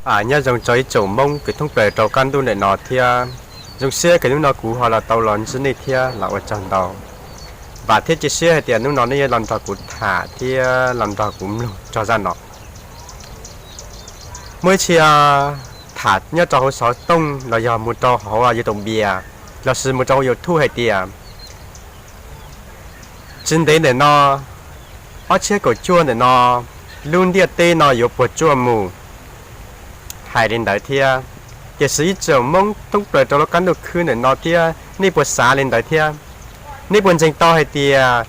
Nyob zoo rau ib tsoom Hmoob kws thoob plaws rau qab ntuj ntawm no thiab. Zoo siab kws hnub no kuv ho los tau los ntsib nej thiab los ua tsaug ntau. Vam thiab cia siab hais tias hnub no nej yuav los nrog kuv tham thiab los nrog kuv mloog txog zaj no. Muaj ib txhia tham nyob rau hauv xov tooj los yog mus rau hauv YouTube los sis mus rau hauv YouTube hais tias tsis ntev ntawm no, ob txhiab kaum cuaj ntawm no, lub ntiaj teb no yuav puas tsuaj mus, hais li ntawd thiab. Tiam sis ib tsoom Hmoob thoob plaws rau lub qab ntuj khwb ntawm no thiab, nej puas xav li ntawd thiab? Nej puas ntseeg tau hais tias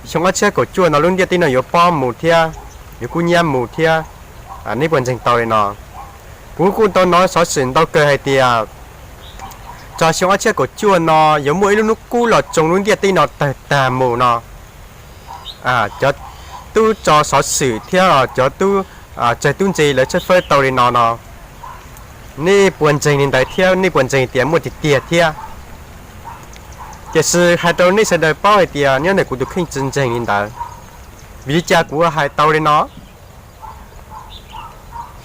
xyoo ob txhiab kaum cuaj no lub ntiaj teb no yuav pob mus thiab, yuav kub hnyiab mus thiab? Nej puas ntseeg tau li no? Kuv kuj tau hnov xov xwm ntau kawg hais tias txog xyoo ob txhiab kaum cuaj no yuav muaj ib lub hnub qub los tsoo lub ntiaj teb no tawg tag mus no. Cov tub tso xov xwm thiab cov tub tsawg tub ntse lawv tshawb fawb tau li no no. Nej puas ntseeg li ntawd thiab? Nej puas ntseeg tias muaj tiag tiag thiab? Tiam sis hais rau nej sawv daws paub hais tias nyob ntawm kuv tus kheej tsis ntseeg li ntawd. Vim li cas kuv hais tau li no?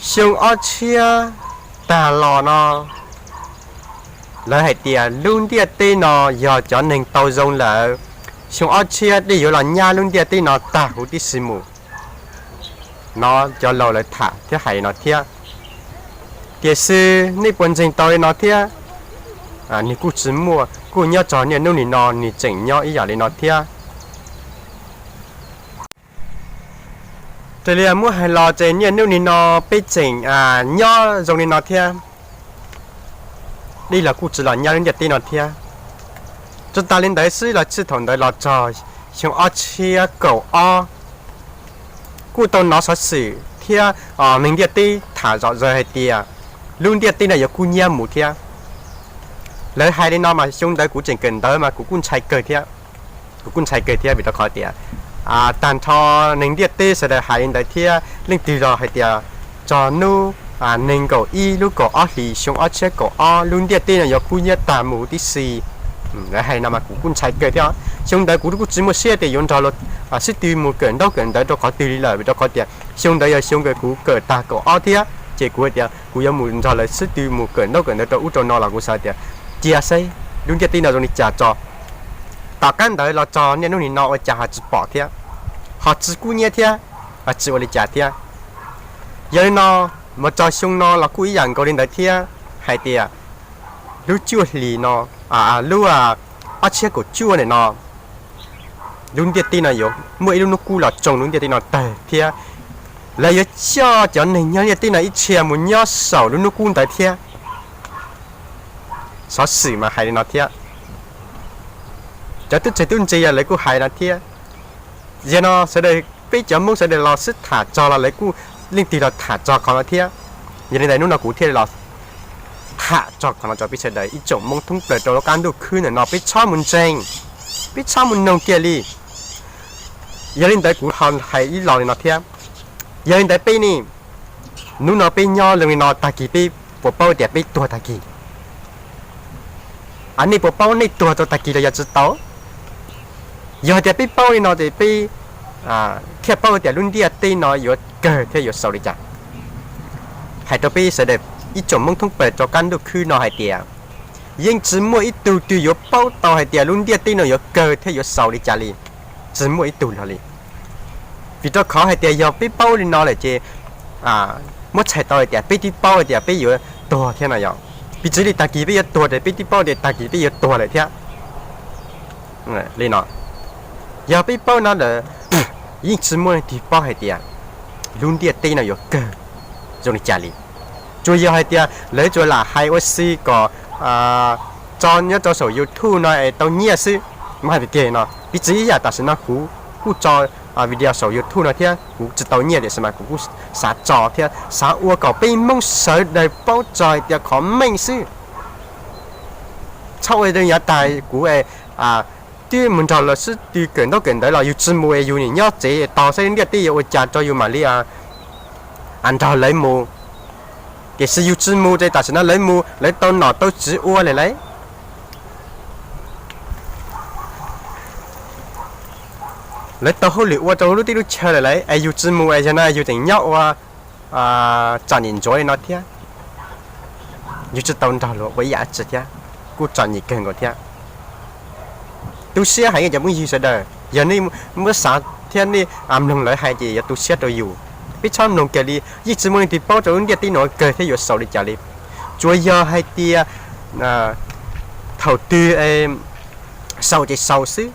Xyoo ob txhiab tag los no, lawv hais tias lub ntiaj teb no yog cov neeg tau zoo lawm, xyoo ob txhiab dej yuav los nyab lub ntiaj teb no tag huv tib si mus. No cov laus lawv tham thiab hais li no thiab. Tiam sis nej puas ntseeg tau li no thiab? Nws kuj tsis muaj, kuj nyob txog niaj hnub nim no nws tseem nyob ib yam li no thiab. Raws li muab hais los ces niaj hnub nim no peb tseem nyob zoo li no thiab. Dej los kuj tsis los nyab lub ntiaj teb no thiab. Tsuas tas li ntawd xwb los txij thaum ntawd los txog xyoo ob txhiab kaum ob, kuj tau hnov xov xwm thiab neeg ntiaj teb tham zom zaws hais tias lub ntiaj teb no yuav kub hnyiab mus thiab. Lawv hais li no mas xyoo ntawd kuv tseem kawm ntawv mas kuv kuj ntshai kawg thiab. Kuv kuj ntshai kawg thiab vim rau qhov tias tag nrho neeg ntiaj teb sawv daws hais li ntawd thiab leej twg los hais tias txog hnub nees nkaum ib lub kaum ob hlis xyoo ob txhiab kaum ob lub ntiaj teb no yuav kub hnyiab tag mus huv tib si. Lawv hais no mas kuv kuj ntshai kawg thiab. Xyoo ntawd kuv kuj tsis muaj siab tias yuav nrog luag sib tw mus kawm ntaub kawm ntawv rau qhov twg li lawm vim rau qhov tias xyoo ntawd yog xyoo kuv kawm tag kaum ob thiab ces kuv hais tias kuv yuav mus nrog lawv sib tw mus kawm ntaub kawm ntawv rau ub rau no los kuv xav tias cia seb lub ntiaj teb no zoo li cas tso. Tom qab ntawd los txog niaj hnub nim no ua cas ho tsis pom thiab, ho tsis kub hnyiab thiab, tsis ua li cas thiab. Yog li no, mus txog xyoo no los kuj ib yam nkaus li ntawd thiab, hais tias lub cuaj hlis no, lub ob txhiab kaum cuaj ntawm no, lub ntiaj teb no yuav muaj ib lub hnub qub los tsoo lub ntiaj teb no tawg thiab. Lawv yuav coj cov neeg nyob ntiaj teb no ib txhia mus nyob saum lub hnub qub ntawd thiab. Xov xwm mas hais li no thiab. Cov tub txawg tub ntse los lawv kuj hais no thiab. Yog no sawv daws, peb cov Hmoob sawv daws los sib tham txog los lawv kuj leej twg los tham txog qhov no thiab. Yog li ntawd hnub no kuv thiaj los tham txog qhov no rau peb sawv daws ib tsoom Hmoob thoob plaws rau lub qab ntuj khwb ntawm no peb txhob mus ntseeg, peb txhob mus noog kiag li. Yog li ntawd kuv ho hais ib los li no thiab. Yog li ntawd peb ne, hnub no peb nyob zoo li no tag kis peb puas paub tias peb tuag tag kis? Nej puas paub nej tuag rau tag kis los yog tsis tau? Yog tias peb paub li no ces peb thiaj paub tias lub ntiaj teb no yuav kawg thiab yuav xaus li cas. Hais rau peb sawv daws ib tsoom Hmoob thoob plaws rau qab ntuj khwb no hais tias yeej tsis muaj ib tug twg yuav paub tau hais tias lub ntiaj teb no yuav kawg thiab yuav xaus li cas li. Tsis muaj ib tug hlo li. Vim rau qhov hais tias yog peb paub li no lawm ces muab txhais tau hais tias peb twb paub hais tias peb yuav tuag thiab no yog. Piv txwv li tag kis peb yuav tuag ces peb twb paub tias tag kis peb yuav tuag lawm thiab. Li no, yog peb paub no lawm, yeej tsis muaj leej twg paub hais tias lub ntiaj teb no yuav kawg zoo li cas li. Tsuas yog hais tias lawv tsuas lam hais ua si kom tso nyob rau saum YouTube no es tau nyiaj xwb. Mas hais tias ke no piv txwv ib yam tam sim no kuv kuj tso video saum YouTube no thiab kuv tsis tau nyiaj tiam sis mas kuv kuj xav tso thiab xav ua kom peb Hmoob sawv daws paub txog hais tias qhov meej xwb. Txhob ua yav tag kuv twb mus nrog lawv sib tw kawm ntaub kawm ntawv los yus tsis mus es yus nim nyob tsev tos saib ntiaj teb yuav ua cas rau yus mam li nrog lawv mus. Tiam sis yus tsis mus ces tam sim no lawv mus lawv tau nom tau tswv ua lawm lauj. Lawv tau hauj lwm ua rau lub teb lub chaw lawm lauj es yus tsis mus es yog no yus tseem nyob ua tsom nyem ntsuav li no thiab. yus tsis tau nrog luag ua ib yam dab tsi thiab, kuj txom nyem kawg nkaus thiab. Tu siab heev cov phooj ywg sawv daws, yog nej muab xav thiab nej mloog lawv hais ces yuav tu siab rau yus. Peb txhob mloog kiag li, yeej tsis muaj leej twg paub rau lub ntiaj teb no kawg thiab yuav xaus li cas li. Tsuas yog hais tias thaum twg xaus ces xaus xwb,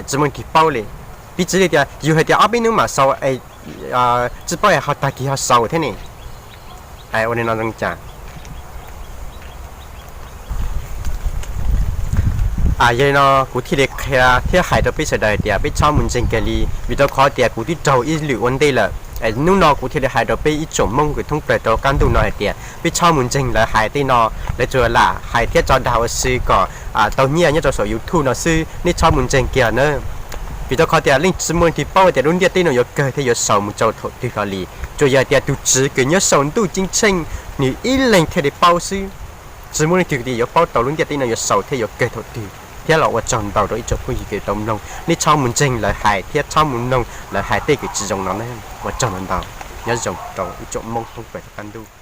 tsis muaj leej twg paub li. Piv txwv li tias yus hais tias ob peb hnub mam xaus, tsis paub es ho tag kis ho xaus thiab ne. Ua li no zoo cas? Yog li no kuv thiaj li qhia thiab hais rau peb sawv daws hais tias peb txhob mus ntseeg kiag li, vim rau qhov tias kuv twb raug ib lwm ua ntej lawm. Hnub no kuv thiaj li hais rau peb ib tsoom Hmoob kws thoob plaws rau qab ntuj no hais tias peb txhob mus ntseeg lawv hais tej no, lawv tsuas lam hais thiab tso dag ua si kom tau nyiaj nyob rau saum YouTube no xwb, nej txhob mus ntseeg kiag na. Vim rau qhov tias yeej tsis muaj leej twg paub tias lub ntiaj teb no yuav kawg thiab yuav xaus mus rau thaum twg hlo li. Tsuas yog tias tus tswv kws nyob saum ntuj ceeb tsheej nws ib leeg thiaj li paub xwb. Tsis muaj leej twg tias yuav paub tau lub ntiaj teb no yuav xaus thiab yuav kawg thaum twg. Thiab los ua tsaug ntau rau ib tsoom phooj ywg kws tau mloog, nej txhob mus ntseeg lawv hais thiab txhob mus mloog lawv hais tej kws tsis zoo no na. Ua tsaug ntau ntau, nyob zoo rau ib tsoom Hmoob thoob plaws rau qab ntuj.